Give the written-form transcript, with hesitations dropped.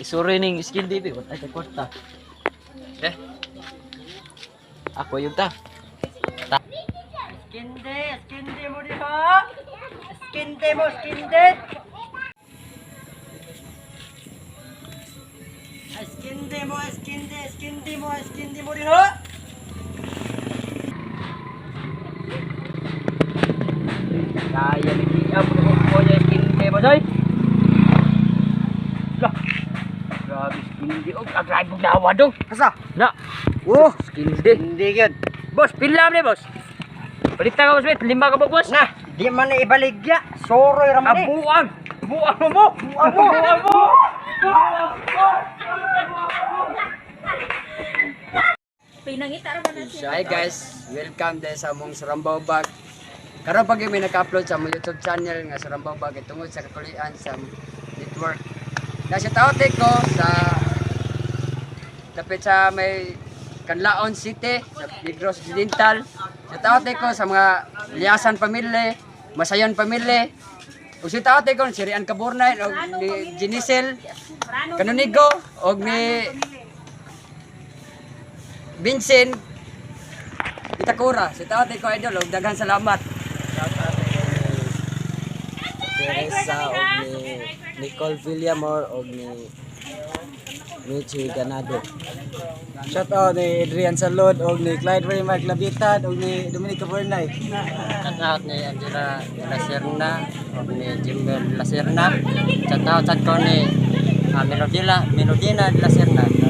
Sorry ning skin DB, wala ay kwarta. Eh. Ako yung ta. Skinde, skinde mo diha. Skinde mo, skinde. Skinde mo, skinde, skinde mo, skinde mo diha. Kaya ni Kia mo ko niya skin day mo doy. Lah. Grabe skin day og grabe og lawa dong. Asa? Na. Oh, Skin day. hindi gyud. Boss, pila man ni boss? Balita ka boss, wait, lima ka ba boss? Na, di man na ibaligya. Soroy ra man ni. Abuang! Buang mo! Buang mo! Buang mo! Pinangita ra man na So hi guys, welcome din sa among Surambaw Bag. Karon pag may naka-upload sa among YouTube channel nga Surambaw Bag tungod sa kakulian sa network. Nasa taote ko sa dapit sa may Canlaon City, sa Negros Occidental. Sa taote ko sa mga Liasan family, Masayon family. Ug sa taote ko si Rian Caburnay og ni Ginisel Kanonigo og ni Vincent Itakura. Sa taote ko idol og daghan salamat. Teresa og ni Nicole Villamor og ni Michi Ganado. Shout out ni Adrian Salod og ni Clyde Ray Mark Labitan og ni Dominic Caburnay. Shout out ni Angela Lacerna og ni Jimber Lacerna. Shout out sad ko ni Melodina Melodina Lacerna.